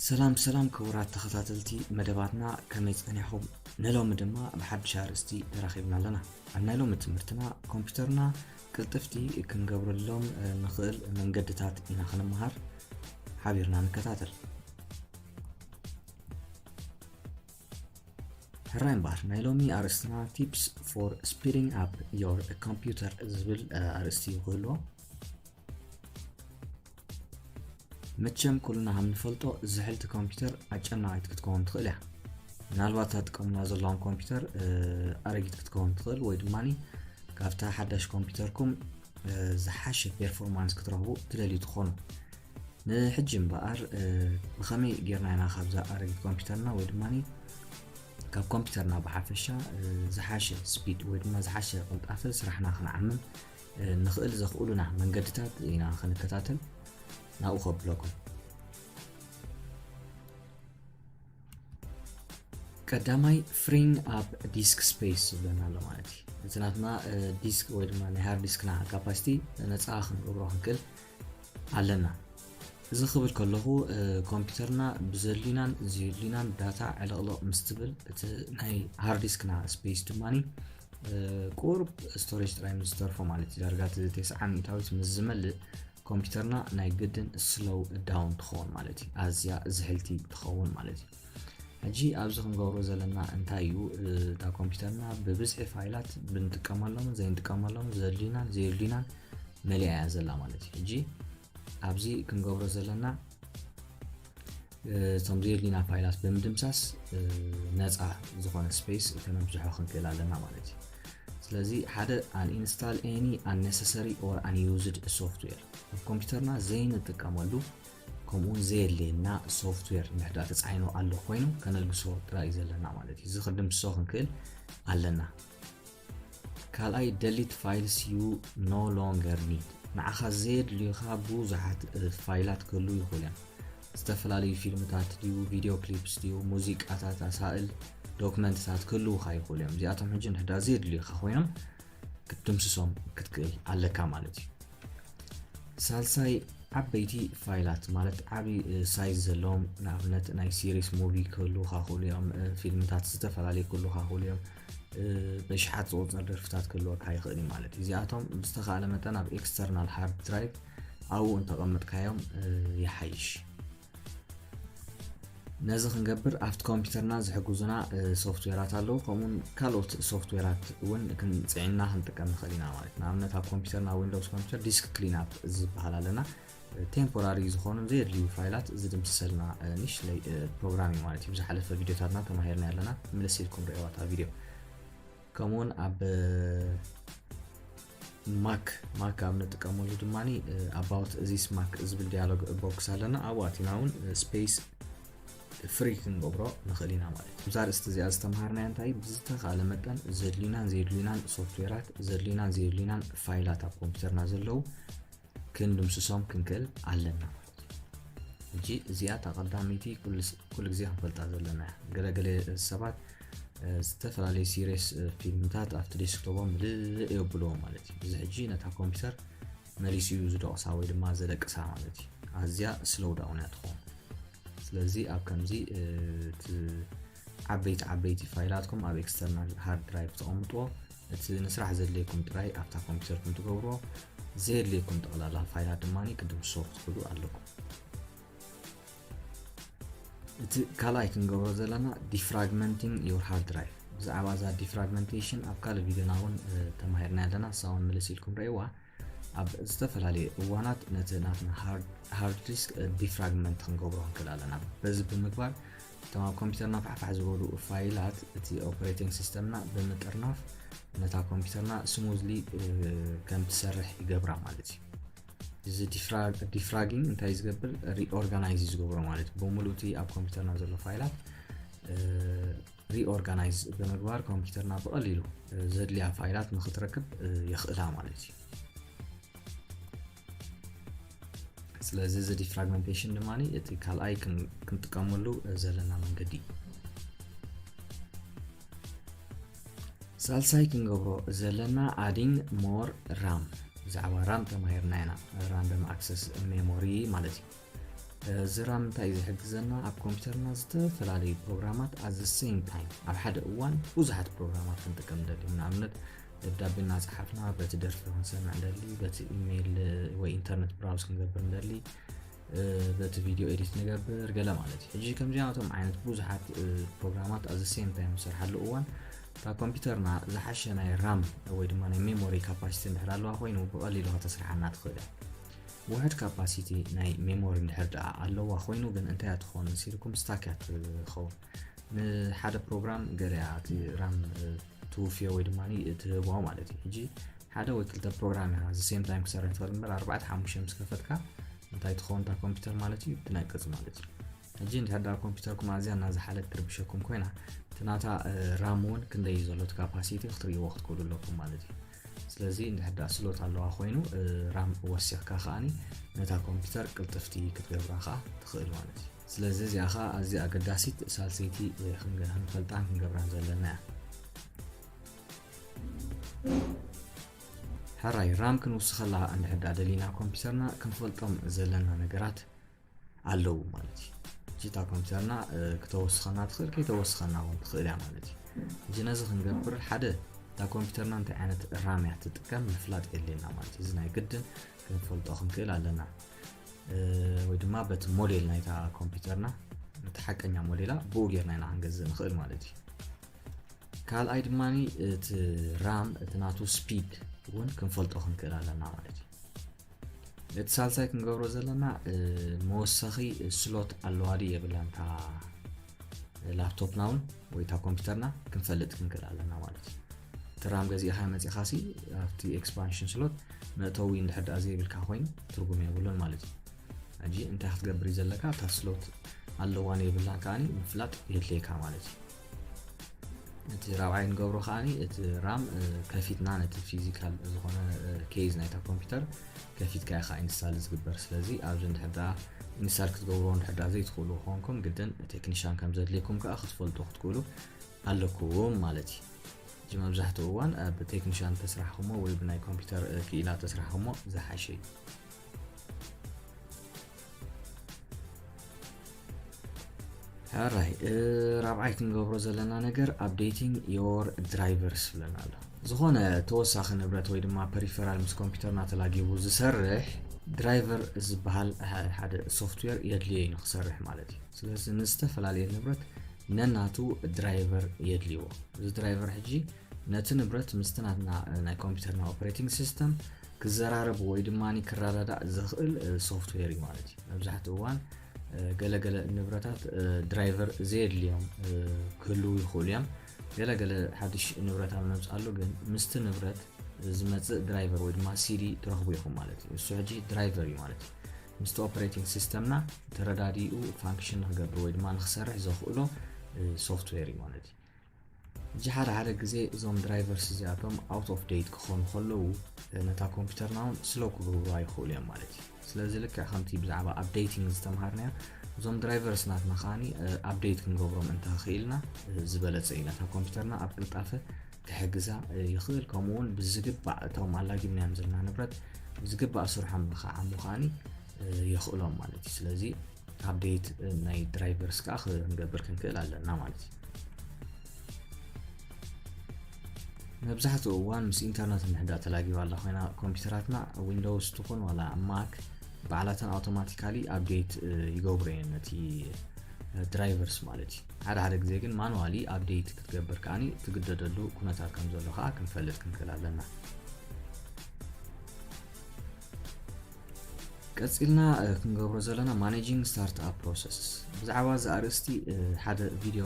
ሰላም ሰላም ክቡራት ተኸታተልቲ መደባትና፣ ከመይ ጸኒሕኹም? ንሎሚ ድማ ብሓድሽ ኣርእስቲ ተራኺብና ኣለና። ኣብ ናይ ሎሚ ትምህርትና ኮምፒውተርና ቅልጥፍቲ ክንገብረሎም ንኽእል መንገድታት ኢና ክንመሃር። ሓቢርና ንከታተል። ሕራይ እምበኣር፣ ናይ ሎሚ ኣርእስትና Tips for Speeding Up Your Computer ዝብል ኣርእስቲ እዩ ክህልዎ። መቸም ኩልና ከም ንፈልጦ ዝሕልቲ ኮምፒውተር ኣጨናቒት ክትከውን ትኽእል እያ። ምናልባት እታ ትጥቀሙላ ዘለኹም ኮምፒውተር ኣረጊት ክትከውን ትኽእል፣ ወይ ድማ ካብታ ሓዳሽ ኮምፒውተርኩም ዝሓሸ ፐርፎርማንስ ክትረኽቡ ትደልዩ ትኾኑ። ንሕጂ እምበኣር ብኸመይ ጌርና ኢና ካብዛ ኣረጊት ኮምፒውተርና ወይ ድማ ካብ ኮምፒውተርና ብሓፈሻ ዝሓሸ ስፒድ ወይ ድማ ዝሓሸ ቅልጣፈ ስራሕና ክንዓምም ንኽእል ዘኽእሉና መንገድታት ኢና ክንከታተል ናብኡ ከብለኩም። ቀዳማይ፣ freeing up disk space ዝብለና ኣሎ ማለት እዩ። እቲ ናትና ዲስክ ወይ ድማ ናይ ሃርድ ዲስክና ካፓሲቲ ነፃ ክንገብሮ ክንክእል ኣለና። እዚ ክብል ከለኹ ኮምፒውተርና ብዘድልዩናን ዘየድልዩናን ዳታ ዕልቕልቕ ምስ ትብል እቲ ናይ ሃርድ ዲስክና ስፔስ ድማ ቁሩብ ስቶሬጅ ጥራይ ምስ ዝተርፎ ማለት እዩ። ዳርጋ እቲ ተስዓ ሚእታዊት ምስ ዝመልእ ኮምፒውተርና ናይ ግድን ስሎው ዳውን ትኸውን ማለት እዩ። ኣዝያ ዝሕልቲ ትኸውን ማለት እዩ። ሕጂ ኣብዚ ክንገብሮ ዘለና እንታይ እዩ? እታ ኮምፒውተርና ብብዝሒ ፋይላት ብንጥቀመሎምን ዘይንጥቀመሎምን ዘድልዩናን ዘየድልዩናን መሊኣ እያ ዘላ ማለት እዩ። ሕጂ ኣብዚ ክንገብሮ ዘለና እቶም ዘየድልዩና ፋይላት ብምድምሳስ ነፃ ዝኾነ ስፔስ ከነብዝሖ ክንክእል ኣለና ማለት እዩ። ስለዚ ሓደ፣ uninstall any unnecessary or unused software፣ ኣብ ኮምፒውተርና ዘይንጥቀመሉ ከምኡውን ዘየድልየና ሶፍትዌር እንድሕር ተፃዒኑ ኣሎ ኮይኑ ከነልግሶ ጥራይ እዩ ዘለና ማለት እዩ። እዚ ክድምስሶ ክንክእል ኣለና። ካልኣይ፣ delete files you no longer need። ንዓኻ ዘየድልዩኻ ብዙሓት ፋይላት ክህልዉ ይኽእሉ እዮም። ዝተፈላለዩ ፊልምታት ድዩ፣ ቪድዮ ክሊፕስ ድዩ፣ ሙዚቃታት፣ ኣሳእል፣ ዶክመንትታት ክህልዉኻ ይኽእሉ እዮም። እዚኣቶም ሕጂ እንድሕር ዘየድልዩኻ ኮይኖም ክትድምስሶም ክትክእል ኣለካ ማለት እዩ። ሳልሳይ፣ ዓበይቲ ፋይላት ማለት ዓብዪ ሳይዝ ዘለዎም፣ ንኣብነት ናይ ሲሪስ ሙቪ ክህልዉኻ ክእሉ እዮም፣ ፊልምታት ዝተፈላለዩ ክህልዉኻ ክእሉ እዮም፣ በሽሓት ዝቑጸር ደርፍታት ክህልወካ ይኽእል እዩ ማለት እዩ። እዚኣቶም ብዝተኻእለ መጠን ኣብ ኤክስተርናል ሃርድ ድራይቭ ኣብኡ እንተቐመጥካዮም ይሓይሽ። ነዚ ክንገብር ኣብቲ ኮምፒውተርና ዝሕግዙና ሶፍትዌራት ኣለዉ፣ ከምኡውን ካልኦት ሶፍትዌራት እውን ክንፅዕና ክንጥቀም ንኽእል ኢና ማለት። ንኣብነት ኣብ ኮምፒውተርና ዊንዶውስ ኮምፒውተር ዲስክ ክሊን ኣፕ ዝበሃል ኣለና። ቴምፖራሪ ዝኾኑ ዘየድልዩ ፋይላት ዝድምስሰልና ንእሽለይ ፕሮግራም እዩ ማለት እዩ። ብዝሓለፈ ቪዲዮታትና ተማሂርና ኣለና፣ ምልስ ኢልኩም ርእይዋ እታ ቪዲዮ። ከምኡውን ኣብ ማክ ማክ ኣብ ንጥቀመሉ ድማ about this Mac ዝብል ዲያሎግ ቦክስ ኣለና። ኣብኡ ኣቲና እውን ስፔስ ፍሪ ክንገብሮ ንኽእል ኢና ማለት እዩ። እዛ ኣርእስቲ እዚኣ ዝተምሃርናያ እንታይ ብዝተኻእለ መጠን ዘድልዩናን ዘየድልዩናን ሶፍትዌራት፣ ዘድልዩናን ዘየድልዩናን ፋይላት ኣብ ኮምፒውተርና ዘለዉ ክንድምስሶም ክንክእል ኣለና ማለት እዩ። ሕጂ እዚኣ እታ ቀዳመይቲ ኩሉ ግዜ ክንፈልጣ ዘለና እያ። ገለገለ ሰባት ዝተፈላለዩ ሲሪየስ ፊልምታት ኣብቲ ዴስክቶፖም ምልእ የብልዎ ማለት እዩ። እዚ ሕጂ ነታ ኮምፒውተር መሊሱ እዩ ዝደቕሳ ወይ ድማ ዘደቅሳ ማለት እዩ። ኣዝያ ስሎው ዳውን እያ ትኸውን። ስለዚ ኣብ ከምዚ እቲ ዓበይቲ ዓበይቲ ፋይላትኩም ኣብ ኤክስተርናል ሃርድ ድራይቭ ተቐምጥዎ፣ እቲ ንስራሕ ዘድልየኩም ጥራይ ኣብታ ኮምፒውተርኩም ትገብርዎ፣ ዘየድልየኩም ጠቕላላ ፋይላት ድማ ክትድምስሶ ክትኽእሉ ኣለኩም። እቲ ካልኣይ ክንገብሮ ዘለና defragmenting your hard drive። ብዛዕባ እዛ ዲፍራግመንቴሽን ኣብ ካልእ ቪድዮና እውን ተማሂርና ኣለና፣ እሳ እውን ምልስ ኢልኩም ረእይዋ። ኣብ ዝተፈላለዩ እዋናት ነቲ ናትና ሃርድ ዲስክ ዲፍራግመንት ክንገብሮ ክንክእል ኣለና። በዚ ብምግባር እቶም ኣብ ኮምፒውተርና ፋሕፋሕ ዝበሉ ፋይላት እቲ ኦፕሬቲንግ ሲስተምና ብምጥርናፍ ነታ ኮምፒውተርና ስሙዝሊ ከም ትሰርሕ ይገብራ ማለት እዩ። እዚ ዲፍራጊንግ እንታይ ዝገብር? ሪኦርጋናይዝ እዩ ዝገብሮ ማለት እዩ። ብምሉእ እቲ ኣብ ኮምፒውተርና ዘሎ ፋይላት ሪኦርጋናይዝ ብምግባር ኮምፒውተርና ብቐሊሉ ዘድልያ ፋይላት ንክትረክብ የኽእላ ማለት እዩ። ስለዚ እዚ ዲፍራግመንቴሽን ድማ እቲ ካልኣይ ክንጥቀመሉ ዘለና መንገዲ እዩ። ሳልሳይ ክንገብሮ ዘለና adding more ራም። ብዛዕባ ራም ተማሂርና ኢና፣ ራንደም ኣክሰስ ሜሞሪ ማለት እዩ። እዚ ራም እንታይ እዩ ዝሕግዘና? ኣብ ኮምፒውተርና ዝተፈላለዩ ፕሮግራማት at the same time፣ ኣብ ሓደ እዋን ብዙሓት ፕሮግራማት ክንጥቀም ንደሊ። ንኣብነት ደብዳቤ እናፀሓፍና፣ በቲ ደርፊ ክንሰምዕ ንደሊ፣ በቲ ኢሜይል ወይ ኢንተርኔት ብራውዝ ክንገብር ንደሊ፣ በቲ ቪዲዮ ኤዲት ንገብር ገለ ማለት እዩ። ሕጂ ከምዚኣቶም ዓይነት ብዙሓት ፕሮግራማት at the same time ዝሰርሓሉ እዋን፣ እታ ኮምፒውተርና ዝሓሸ ናይ ራም ወይ ድማ ናይ ሜሞሪ ካፓሲቲ እንድሕር ኣለዋ ኮይኑ ብቐሊሉ ከተስርሓና ትኽእል እያ። ውሕድ ካፓሲቲ ናይ ሜሞሪ እንድሕር ደኣ ኣለዋ ኮይኑ ግን እንታይ እያ ትኸውን መሲልኩም? ስታክ እያ ትኸውን። ንሓደ ፕሮግራም ገለ እያ እቲ ራም ትውፍዮ ወይ ድማ ትህቦ ማለት እዩ። ሕጂ ሓደ ወይ ክልተ ፕሮግራም እያ the same time ክሰርሕ ትኽእል እምበር ኣርባዕተ ሓሙሽተ ምስ ከፈትካ እንታይ ትኸውን እታ ኮምፒውተር ማለት እዩ? ትነቅፅ ማለት እዩ። ሕጂ እንድሕር ደኣ ኮምፒውተርኩም ኣዝያ እናዝሓለት ትርብሸኩም ኮይና እቲ ናታ ራም እውን ክንደይ እዩ ዘሎ እቲ ካፓሲቲ ክትርእይዎ ክትክእሉ ኣለኩም ማለት እዩ። ስለዚ እንድሕር ደኣ ስሎት ኣለዋ ኮይኑ ራም ወሲኽካ ከኣኒ ነታ ኮምፒውተር ቅልጥፍቲ ክትገብራ ከኣ ትኽእል ማለት እዩ። ስለዚ እዚኣ ከኣ ኣዝያ ኣገዳሲት ሳልሰይቲ ክንፈልጣን ክንገብራን ዘለና እያ። ሕራይ ራም ክንውስኸላ እንድሕር ደኣ ደሊና ኮምፒውተርና ክንፈልጦም ዘለና ነገራት ኣለዉ ማለት እዩ። እታ ኮምፒውተርና ክተወስኸና ትኽእል ከይተወስኸና እውን ትኽእል እያ ማለት እዩ። እዚ ነዚ ክንገብር ሓደ እታ ኮምፒውተርና እንታይ ዓይነት ራም እያ ትጥቀም ምፍላጥ የድልየና ማለት እዩ። እዚ ናይ ግድን ክንፈልጦ ክንክእል ኣለና። ወይ ድማ በቲ ሞዴል ናይታ ኮምፒውተርና እቲ ሓቀኛ ሞዴላ ብኡ ጌርና ኢና ክንገዝእ ንኽእል ማለት እዩ። ካልኣይ ድማ እቲ ራም እቲ ናቱ ስፒድ እውን ክንፈልጦ ክንክእል ኣለና ማለት እዩ። እቲ ሳልሳይ ክንገብሮ ዘለና መወሰኺ ስሎት ኣለዋ ድዩ የብላን እታ ላፕቶፕና እውን ወይ እታ ኮምፒውተርና ክንፈልጥ ክንክእል ኣለና ማለት እዩ። እቲ ራም ገዚእኻ መፂኻ ሲ ኣብቲ ኤክስፓንሽን ስሎት መእተዊ እንድሕር ደኣ ዘይብልካ ኮይኑ ትርጉም የብሉን ማለት እዩ። ሕጂ እንታይ ክትገብር እዩ ዘለካ? እታ ስሎት ኣለዋን የብላን ከኣኒ ምፍላጥ የድልየካ ማለት እዩ። እቲ ራብዓይ ንገብሮ ከኣኒ እቲ ራም ከፊትና ነቲ ፊዚካል ዝኾነ ኬዝ ናይታ ኮምፒውተር ከፊትካ ኢኻ ኢንስታል ዝግበር። ስለዚ ኣብዚ እንድሕር ደኣ ኢንስታል ክትገብርዎ እንድሕር ደኣ ዘይትኽእሉ ክኾንኩም ግድን ቴክኒሻን ከም ዘድልየኩም ከኣ ክትፈልጡ ክትክእሉ ኣለኩም ማለት እዩ። እዚ መብዛሕትኡ እዋን ኣብ ቴክኒሻን ተስራሕኹሞ ወይ ብናይ ኮምፒውተር ክኢላ ተስራሕኹሞ ዝሓሸ እዩ። ሕራይ ራብዓይ ክንገብሮ ዘለና ነገር updating your drivers ብለና ኣሎ። ዝኾነ ተወሳኺ ንብረት ወይ ድማ ፐሪፈራል ምስ ኮምፒውተርና ተላጊቡ ዝሰርሕ ድራይቨር ዝበሃል ሓደ ሶፍትዌር የድልዮ እዩ ንክሰርሕ ማለት እዩ። ስለዚ ንዝተፈላለየ ንብረት ነናቱ ድራይቨር የድልይዎ። እዚ ድራይቨር ሕጂ ነቲ ንብረት ምስቲ ናትና ናይ ኮምፒውተርና ኦፕሬቲንግ ሲስተም ክዘራረብ ወይ ድማ ክረዳዳእ ዝኽእል ሶፍትዌር እዩ ማለት እዩ። መብዛሕትኡ እዋን ገለገለ ንብረታት ድራይቨር ዘየድልዮም ክህልዉ ይኽእሉ እዮም። ገለገለ ሓድሽ ንብረት ኣብ ነምፅኣሉ ግን ምስቲ ንብረት ዝመፅእ ድራይቨር ወይ ድማ ሲዲ ትረኽቡ ኢኹም ማለት እዩ። እሱ ሕጂ ድራይቨር እዩ ማለት እዩ። ምስቲ ኦፕሬቲንግ ሲስተምና ተረዳዲኡ ፋንክሽን ንክገብር ወይ ድማ ንክሰርሕ ዘኽእሎ ሶፍትዌር እዩ ማለት እዩ። ሕጂ ሓደ ሓደ ግዜ እዞም ድራይቨርስ እዚኣቶም ኣውት ኦፍ ዴት ክኾኑ ከለዉ ነታ ኮምፒውተርና እውን ስሎው ክገብሩዋ ይኽእሉ እዮም ማለት እዩ። ስለዚ ልክዕ ከምቲ ብዛዕባ ኣፕዴቲንግ ዝተምሃርናዮ እዞም ድራይቨርስ ናትና ከዓኒ ኣፕዴት ክንገብሮም እንተኽኢልና ዝበለፀ እዩ። ነታ ኮምፒውተርና ኣብ ቅልጣፈ ክሕግዛ ይኽእል። ከምኡ እውን ብዝግባእ እቶም ኣላጊብናዮም ዘለና ንብረት ብዝግባእ ስርሖም ንክዓሙ ከዓኒ የኽእሎም ማለት እዩ። ስለዚ ኣፕዴት ናይ ድራይቨርስ ከዓ ክንገብር ክንክእል ኣለና ማለት እዩ። መብዛሕትኡ እዋን ምስ ኢንተርነት እንድሕዳ ተላጊባ ኣላ ኮይና ኮምፒውተራትና ዊንዶውስ ትኹን ዋላ ማክ ባዕላተን ኣውቶማቲካሊ ኣፕዴት ይገብሩ እየን ነቲ ድራይቨርስ ማለት እዩ። ሓደ ሓደ ግዜ ግን ማኑዋሊ ኣፕዴት ክትገብር ከዓኒ ትግደደሉ ኩነታት ከም ዘሎ ከዓ ክንፈልጥ ክንክእል ኣለና። ቀፂልና ክንገብሮ ዘለና ማኔጂንግ ስታርትኣፕ ፕሮሰስ። ብዛዕባ እዚ ኣርእስቲ ሓደ ቪድዮ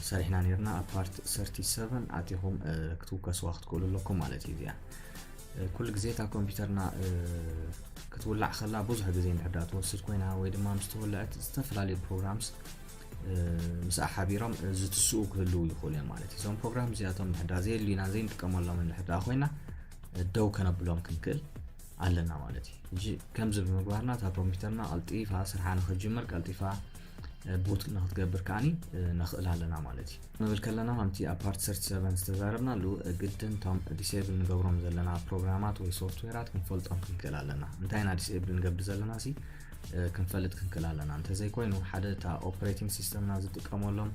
ሰሪሕና ነርና ኣብ ፓርት ሰርቲ ሰቨን ኣቲኹም ክትውከስዋ ክትክእሉ ኣለኩም ማለት እዩ። እዚኣ ኩሉ ግዜ እታ ኮምፒውተርና ክትውላዕ ከላ ብዙሕ ግዜ እንድሕር ደኣ ትወስድ ኮይና ወይ ድማ ምስ ተወለዐት ዝተፈላለዩ ፕሮግራምስ ምስኣ ሓቢሮም ዝትስኡ ክህልዉ ይኽእሉ እዮም ማለት እዩ። እዞም ፕሮግራም እዚኣቶም እንድሕር ደኣ ዘየድልዩና ዘይንጥቀመሎም እንድሕር ደኣ ኮይና ደው ከነብሎም ክንክእል ኣለና ማለት እዩ። ሕጂ ከምዚ ብምግባርና እታ ኮምፒውተርና ቀልጢፋ ስርሓ ንክትጅምር ቀልጢፋ ቡት ንክትገብር ከዓኒ ነኽእል ኣለና ማለት እዩ። ንብል ከለና ከምቲ ኣብ ፓርት ሰርቲ ሰቨን ዝተዛረብናሉ ግድን እቶም ዲስብል ንገብሮም ዘለና ፕሮግራማት ወይ ሶፍትዌራት ክንፈልጦም ክንክእል ኣለና። እንታይ ኢና ዲስብል ንገብር ዘለና ሲ ክንፈልጥ ክንክእል ኣለና። እንተዘይኮይኑ ሓደ እታ ኦፕሬቲንግ ሲስተምና ዝጥቀመሎም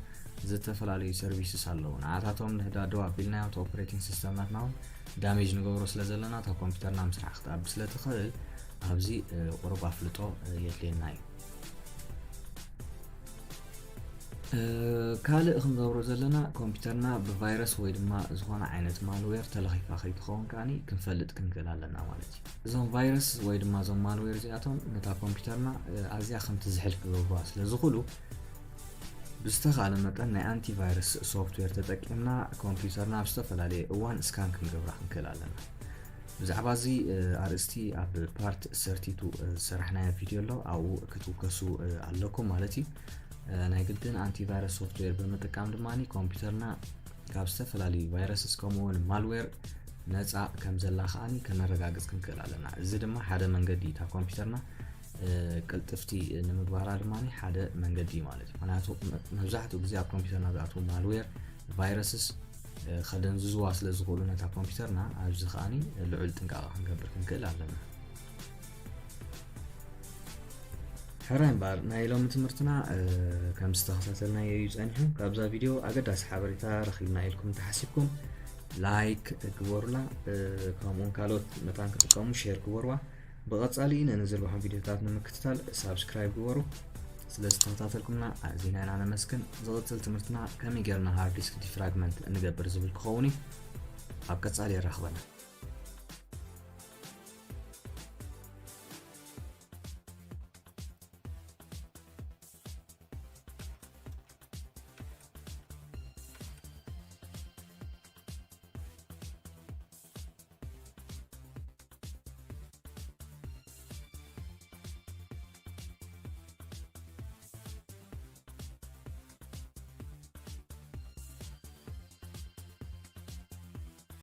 ዝተፈላለዩ ሰርቪስስ ኣለዉ። ንኣታቶም ንሕዳደው ኣቢልናዮም እቲ ኦፕሬቲንግ ሲስተም ናትና እውን ዳሜጅ ንገብሮ ስለ ዘለና እታ ኮምፒውተርና ምስራሕ ክትኣቢ ስለ ትኽእል ኣብዚ ቁሩብ ኣፍልጦ የድልየና እዩ። ካልእ ክንገብሮ ዘለና ኮምፒውተርና ብቫይረስ ወይ ድማ ዝኾነ ዓይነት ማልዌር ተለኺፋ ከይትኸውን ከዓኒ ክንፈልጥ ክንክእል ኣለና ማለት እዩ። እዞም ቫይረስ ወይ ድማ እዞም ማልዌር እዚኣቶም ነታ ኮምፒውተርና ኣዝያ ከምቲ ዝሕል ክገብሩዋ ስለ ዝኽእሉ ብዝተኻለ መጠን ናይ ኣንቲቫይረስ ሶፍትዌር ተጠቂምና ኮምፒውተርና ኣብ ዝተፈላለየ እዋን ስካን ክንገብራ ክንክእል ኣለና። ብዛዕባ እዚ ኣርእስቲ ኣብ ፓርት ሰርቲቱ ዝሰራሕናዮ ቪድዮ ኣሎ፣ ኣብኡ ክትውከሱ ኣለኩም ማለት እዩ። ናይ ግድን ኣንቲቫይረስ ሶፍትዌር ብምጥቃም ድማ ኮምፒውተርና ካብ ዝተፈላለዩ ቫይረስስ ከምኡውን ማልዌር ነፃ ከም ዘላ ከዓኒ ከነረጋግፅ ክንክእል ኣለና። እዚ ድማ ሓደ መንገዲ እታ ኮምፒውተርና ቅልጥፍቲ ንምግባራ ድማ ሓደ መንገዲ እዩ ማለት እዩ። ምክንያቱ መብዛሕትኡ ግዜ ኣብ ኮምፒውተርና ዝኣትዉ ማልዌር ቫይረስስ ከደንዝዝዋ ስለ ዝኽእሉ ነታ ኮምፒውተርና ኣብዚ ከዓኒ ልዑል ጥንቃቐ ክንገብር ክንክእል ኣለና። ሕራይ እምበኣር ናይ ሎሚ ትምህርትና ከም ዝተኸታተልናዮ እዩ ጸኒሑ። ካብዛ ቪድዮ ኣገዳሲ ሓበሬታ ረኺብና ኢልኩም እንተሓሲብኩም ላይክ ግበሩላ፣ ከምኡውን ካልኦት መታን ክጥቀሙ ሼር ግበርዋ። ብቐጻሊ ነንዝርግሖም ቪድዮታት ንምክትታል ሳብስክራይብ ግበሩ። ስለ ዝተኸታተልኩምና ኣዚና ኢና ነመስግን። ዝቕጽል ትምህርትና ከመይ ጌርና ሃርድ ዲስክ ዲፍራግመንት እንገብር ዝብል ክኸውን እዩ። ኣብ ቀጻሊ የራኽበና።